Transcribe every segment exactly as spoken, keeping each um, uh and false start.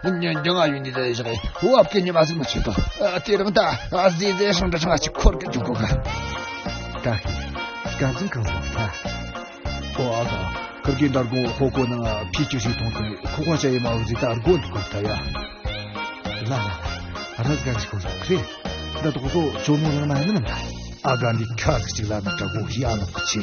ཉིན་རྒྱང་ང་ཡོད་ནི་དེ་བཞག་བབ་ཀྱི་ཉི་མ་ཟིག་མ་ཆད་པ། དེ་རིང་ད་ཟས་ཟས་ཧྲང་འདྲ་ཧྲང་ཅིག་འཁོར་གི་འཇུག་གོ་ག་ད་ཤི། སྐལ་བཟང་གང་སོང་ཐལ། ཨོ་ཨ་ག་ཁིར་གི་འདར་གོང་ཧོ་གོ་ནང་ཕི་ཅིག་ཞིག་མཐོང་དུས་ཁོ་ཁོ་ཅ་ཡི་མ་འུ་ཟི་ད་སྒོ་འདུག་གོ་ད་ཡ། ལ་ལ་ལ་ར་ཟ་ག་ཞིག་གོ་ཟོ་ཁི་རེད། འདི་དོག་ཟོ་ཇོ་མོ་ནང་མ་ཡིན་ནམ་ད། ཨ་ག་འདི་ཁ་ཟིག་ཅིག་ལ་ན་དྲ་གོ་ཡ་ནོག་གི་ཆེ།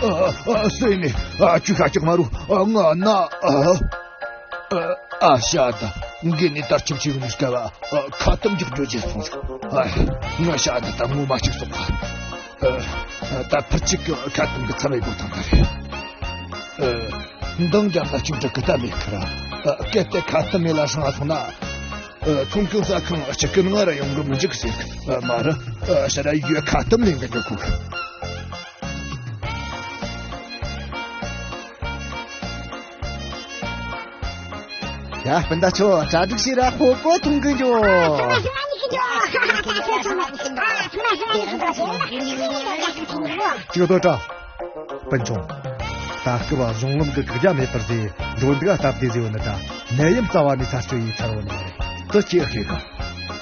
ཨ་ཨ་སེ་ནི་ཨ་ཅུ་ཤ་ཅག་མ་རུ་ཨ་ང་ན་ཨ་ཨ་ཤ་ད་འགན་ནི་དར་ཁྱབ་ཆེ་བའི་ནི་སྐལ་བ་ཨ་ཁ་ཏམ་རྒྱག་རྒྱུ་བརྗེད་སོང་ཟིག་ཨ་ང་ཤ་ད་ད་ངོ་མ་གཅིག་སོང་ཨ་ཨ་ད་ཕར་གཅིག་གི་ཁ་ཏམ་གི་ཚ་བའི་སྒོ་ཐང་ད་རེད། ཨ་འདང་རྒྱབ་ན་གཅིག་འགྲིག་གི་ད་མེད་ཁ་ར་ཨ་གལ་ཏེ་ཁ་ཏམ་མེད་ལ་སྲང་ང་སོང་ན། ཨ་ཚོང་ཁང་ས་ཁང་གཅིག་གི་ནང་ར་ཡོང་གི་མི་འཇུག་ཟེར་གི་ཨ་མ་ར་ཨ་ཤ་ར་ཡོད་ཁ་ཏམ་ལེན་གི་འགྲོ་གོ་ཡ་སྤུན་ཟླ་ཚོ་གྲ་སྒྲིག་བྱེད་ར་ཧོ་གོ་འཐུང་གི་འགྱོ། ཅིག་ཏོ་ཏྲ། སྤུན་ཆུང་། ད་སྐབས་གཞུང་ལམ་གྱི་བཀག་རྒྱ་མེད་པར་བཟོས་འགྲོ་འདུག་སྟབས་བདེ་ཟེར་བ་ནི་ད་ནད་ཡམས་རྩ་བ་ནས་ཚར་གཅོད་ཡིན་ཚར་བ་ནི་མ་རེད། དེ་ཅི་ཨེ་ཤེས་གི་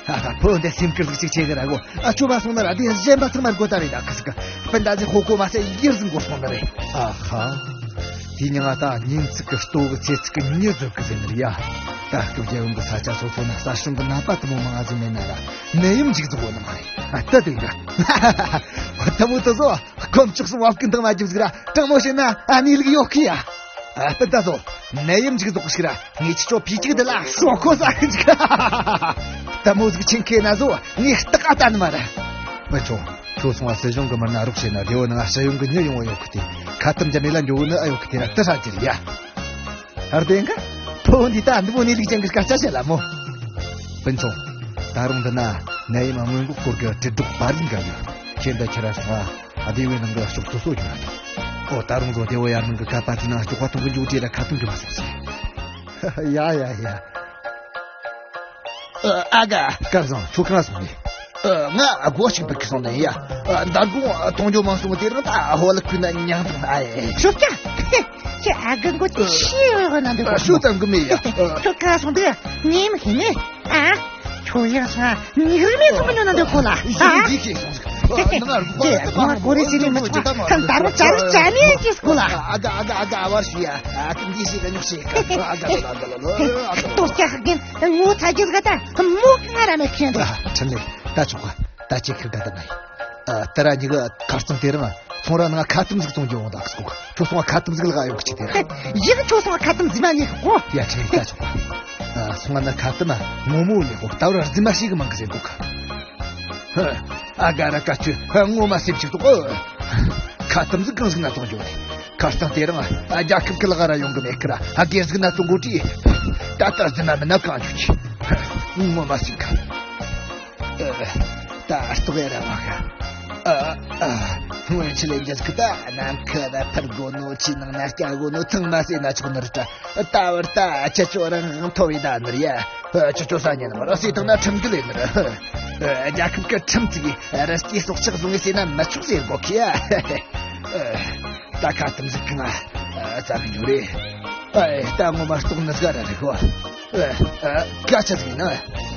ཨ་ད་ཕོ་འདི་སེམས་ཁུར་ཟིག་ཅིག་བྱེད་གི་ར་གོ་ཨ་ཆོ་བ་སོང་ན་ར་དེ་གཞན་པ་ཚང་མར་གོ་ད་རེད་ད་ཁི་ཟིག་གི་སྤུན་ཟླ་ཟིག་ཧོ་གོ་མ་ཟད་ཡིར་ཟིག་འགོར་སོང་ནི་རེད། ཨ་ཧ། དེ་ཉིན་ང་ད་ཉིན་གཅིག་གི་ལྟོ་གི་ཚེ་གཅིག་གི་མྱི་བཟོད་གི་ཟེར་ནི་རེད་ཡ། ད་སྐབས་རྒྱལ་ཡོངས་གི་ས་ཆ་སོ་སོ་ན་གསར་བྱུང་གི་ནད་པ་དུ་མོ་མང་ང་ཟིག་མེད་ན་ར་ནད་ཡམས་འཇིག་རྫོགས་ཡོད་ནི་མ་རེད། ཨ་ད་དེ་འདྲ་དུ་མོ་དུ་བཟོ། དཀོན་མཆོག་གསུམ་བབ་ཀུན་དང་མ་ཇིབ་ཟིག་ར་དྲང་མོ་བཤད་ན་ཨ་ནི་ལུག་ཡོད་ཁི་ཡ། ཨ་སྤུན་ཟླ་ཚོ། ནད་ཡམས་འཇིག་རྫོགས་ཤིག་ར་ངས་ཁྱི་ཚོ་ཕི་གཅིག་འདི་ལ་ཤོག་ཁོ་ཟ་གི་འཇིག་ལྟད་མོ་ཟིག་ཆེན་ཁེ་ན་བཟོ་ངས་སྟག་ཨ་ལྟ་ནི་མ་ར། སྤུན་ཆུང་། ཁྱོད་སོང་བ་སྲིད་གཞུང་གི་མི་སྣ་རོགས་བྱས་ན་རེ་བོ་ནང་སྤྱི་ཡོངས་ཀྱི་མྱི་ཡོང་བ་ཡོད་གི་དེ་ཁ་ཏམ་རྒྱ་མེ་ལ་འགྱོ་གི་ནི་ཨ་ཡོད་གི་དེ་ར་དི་ཧྲ་གྱི་རེད་ཡ། ཨར་དེ་འགའ་ཕོ་འདི་ད་འདི་མོ་ནི་ལིག་ཅན་གི་སྐད་ཆ་བཤད་ལ་མོ། སྤུན་ཆུང་། ད་རུང་འདི་ན་ནད་ཡམས་སྔོན་འགོག་སྐོར་གྱི་དྲིལ་སྒྲོག་པར་རིས་འགའ་ཡོད། ཁྱེད་འདི་ཁྱེད་ར་སོང་ཨ་སྡེ་བའི་ནང་གི་ཕྱོགས་སོ་སོ་ཡོད་ར་དང་། ཨོ་ད་རུང་བཟོ་སྡེ་བོ་ཡར་ནང་གི་ཁ་པར་དེ་ནང་སྐྱོག་པ་གཏོང་གི་འཇུག་དྲིས་ར་ཁ་ཏོན་གི་མ་སོང་ཟེར། ཡ་ཡ་ཡ། ཨ་ག་སྐལ་བཟང་ཁྱོད་གང་སོང་ནས། ང་སྒོ་ཞིག་འབུད་གི་སོང་ནས་ཡ། འདར་གོང་མཐོང་རྒྱུ་མང་སོང་དེ་རིང་ད་ཧོ་ལ་ཁུ་ན་ཉང་དང་ཨ་ཡེ། ཤོག་ཀྱ། ཁྱེད་ཨ་གི་མགོ་ཤི་ཡོད་ན་འདུག་ཤོག་ཙམ་གི་མེད་ཡ། ཁྱོད་གང་སོང་འདུག་ངས་མི་ཤེས་ནས། ཨ། ཁྱོད་ཡང་སང་ཉིག་རི་མེད་ཚོང་ཉོ་ན་འདུག་ཁོ་ལ། ཨ། ཁྱེད་ཁྱེད་སོང་ཟིག་ཁྱེད་ཁྱེད་ཁྱེད་ཁོ་ལ་གོ་རེ་བྱེད་ནས་མི་ཆོག་ཁང་དར་བ་བྱ་རུ་བྱ་མེད་ཀྱི་སྐོར་ལ། ཨ་ག་ཨ་ག་ཨ་ག་ཨ་བར་ཞུ་ཡ། ཨ་ཁྱེད་འདི་ཞིག་ག་ཉོག་ཞིག་ཨ་ག་ལ་ལ་ལ་ལ་ཨ་ག་ལ། ལྟོ་སྐྱ་ཁག་གིན་ངོ་ཚ་རྒྱུ་ཟིག་ད་མོ་ག་ར་མེད་ཁྱེད་འདུག་ཨ་ཁྲིམས་ལས་ད་ཆོག་ག་ད་ཅིག་ཁིར་ད་ད་ནི། ཨ་ད་ར་ཉིག་ཁར་ཙང་དེ་རིང་ཚོང་ར་ནང་ཁ་ཏམ་ཟིག་བཙོང་རྒྱུ་འོང་དང་ཟིག་ཁྱོད་སོང་ཁ་ཏམ་ཟིག་ལ་ག་ཡོད་གི་ཆི་དེ་ར། ཡིག་ཁྱོད་སོང་ཁ་ཏམ་ཟིག་མ་ཉེ་གི་གོ་ཡ་ཁྲིམས་ལས་ད་ཆོག་ག་ཨ་སོང་ན་ཁ་ཏམ་ངོ་མོ་ཡོད་གོ་ད་བར་རྫི་མ་ཞིག་གི་མང་གི་ཟེར་གོ་ཁ། ཨ་ག་ར་ཀ་ཆུ་ངོ་མ་སེམས་ཅིག་ཏོག་ཁ་ཏམ་ཟིག་གང་ཟིག་ན་ཐོང་རྒྱུ་ཁ་སང་དེ་རིང་རྒྱལ་ཁབ་ཀྱི་ལག་ར་ཡོང་གི་མེད་ཁི་ར་ཨ་གེ་ཟིག་ན་ཐོང་གོ་དྲི། ད་ལྟ་རྫི་མ་མིན་ན་གང་རྒྱུ་ཆི། ངོ་མ་སེམས་ཁ། ད་ལྟོགས་ཡ་ར་མ་ཁ། ཨ་ཨ་སྔོན་ཆད་ལས་རྒྱལ་ཁི་ད་ནམ་ཁ་ར་ཕར་དགོ་ནོ་ཆི་ནང་ན་སྐྱ་དགོ་ནོ་ཚང་མ་ཟེར་ན་ཆོག་ནི་རེད་དྲ། ད་བར་ད་ཁྱེད་ཚོ་རང་དབང་ཐོབ་ཡི་ད་ནི་རེད་ཡ། ཁྱེད་ཚོ་ས་ཉན་མ་ར་སྲིད་དང་ན་ཁྲིམས་འགལ་ཡིན་ནི་རེད། རྒྱལ་ཁབ་ཀྱི་ཁྲིམས་བརྩིས་རི་སྐྱེས་སྲོག་ཆགས་བཟུང་ངེས་ཟེར་ན་མི་ཆོག་ཟེར་གོ་ཁི་ཡ། ད་ཁ་ཏམ་ཟིག་གང་ཨ་ཙམ་ཡོད་རེད། ཨེ་ད་ངོ་མ་ལྟོགས་ནི་ཟིག་ར་རེད་གོ་ཨེ་ཨེ་སྐད་ཆ་ཟིག་ཡིན་ན།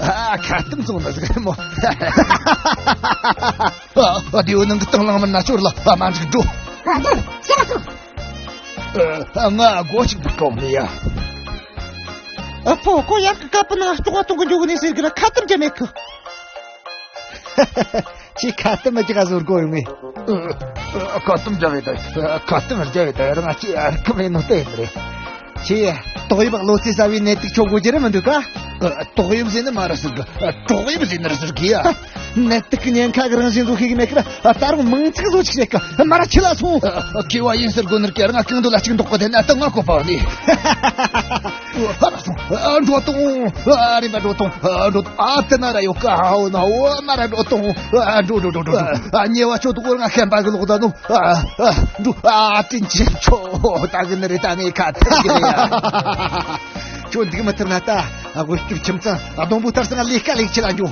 ཨ་ཁ་ཏམ་བཙོང་ནི་ཟིག་རེད་མོ། ཨ་ཨ་དེའུ་ནང་གི་དང་བླངས་མི་ན་ཅོར་ལ་ཨ་མ་འཇིག་འགྲོ། ཨ་ཅག་ཅག་སོ། ཨ་ང་སྒོ་ཞིག་འབུད་གོ་མི་ཡ། ཨ་ཕོ་ཁོ་ཡར་གི་ཀ་པི་ནང་ལྕོག་ག་གཏོང་གི་འཇུག་ནི་ཟེར་གི་ན་ཁ་ཏམ་རྒྱ་མེད་གི། ཁྱེད་ཁ་ཏམ་རྒྱག་ག་བཟོ་དགོས་ཡོང་ངེ། ཁ་ཏམ་རྒྱག་གི་ད། ཁ་ཏམ་རྒྱག་གི་ད་རང་ང་ཅི་ཨར་ཁམ་ཡིན་ནོ་ལྟ་ཡིན་རེད། ཁྱེད་ཏོག་དབྱིབས་གློ་ཚད་གསར་བའི་ནད་དུག་ཁྱོ་དགོས་རྒྱུ་རེད་མི་འདུག་ག་ཏོག་དབྱིབས་ཟེར་ནི་མ་ར་ཟེར་གི། ཏོག་དབྱིབས་ཟེར་ནི་ར་ཟེར་གི་ཡ། ནད་དུག་གི་ཉེན་ཁ་གི་རང་བཞིན་བཟོ་ཤེས་གི་མེད་གི་ར། ད་རུང་མིང་ཚིག་བཟོ་ཅིག་བཤད་གི་མ་ར་ཁྱི་ལ་སོང་། ཁྱི་བ་ཡིན་ཟེར་དགོས་ནི་ར་ཀྱ་ར་ང་གང་འདུག་ལ་ཅིག་འདོགས་གི་དེ་ན་ད་ང་གོ་པ་ནི། ཨ་ར་སོང་། ཨ་འགྲོ་དང་། ཨ་རེ་མ་འགྲོ་དང་། ཨ་འགྲོ་དང་། ཨ་དེ་ན་ར་ཡོད་ཀ་ཨའོ་ན་ཨོ་མ་ར་འགྲོ་དང་། ཨ་འགྲོ་འགྲོ་འགྲོ་འགྲོ་འགྲོ། ཨ་ཉེ་བ་ཆོ་དུ་གོར་ང་ཤན་པ་གི་ལོག་ད་ནོ། ཨ་ཨ་འགྲོ། ཨ་དྲིན་ཆེན་ཆོ་ད་གི་ནི་རེ་ད་ངའི་ཁ་ཐེ་གི་རེ་ཡ། ཁྱོད་འདུག་མི་ཐུབ་ན་ད་དབུལ་སྐྱོར་ཁྱིམ་ཚང་སྡོང་པོ་ལྟར་སང་ལས་ཀ་ལས་ཁྱི་ལ་འགྱོ།